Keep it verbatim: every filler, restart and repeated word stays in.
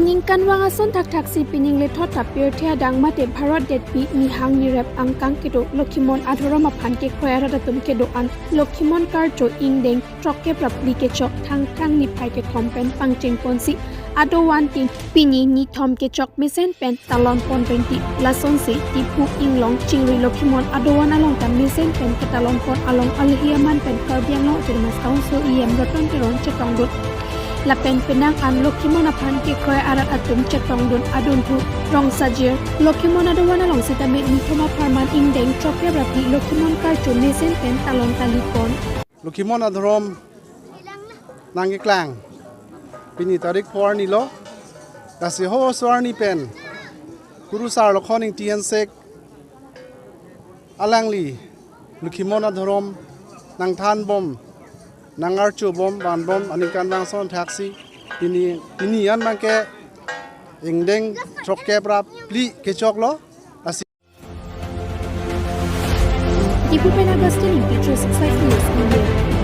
Ningkanvang ason thakthaksi pining lethot ta pirthe adang mate Bharat detpi nihang nirep angkang kedo Lokhimon adhorom aphan kekroi arat atum kedo-an Lokhimon karcho ingdeng throkkep ra phli kechok Thangthang niphai kethom pen pangcheng ponsi adovan tin pini nithom kechok mesen pen talon pon renti. Lasonsi Diphu Inglong Chingri Lokhimon adovan along ta mesen pen ketalon pon along alohi aman pen Karbi Anglong Autonomous Council E M Ratan Teron chetongdun. Lapen penang an Lokhimon aphan kekroi arat atum chetongdun adunthu rongsajir. Lokhimon adovan along sitame nithom apharman ingdeng throkkep ra phli Lokhimon karcho mesen pen talon tali pon. Lokhimon adhorom nangkeklang pini tarik pho arni lo. Lasi ho so arni pen Kurusar Lokhon Ingti Hensek alangli Lokhimon adhorom nangthan bom, nangarcho bom, van bom aningkanvang ason thaksi pini, pini an abangke ingdeng throkkep ra phli kechoklo. Lasi Diphu pen Augustine Ingti, Three six five News India.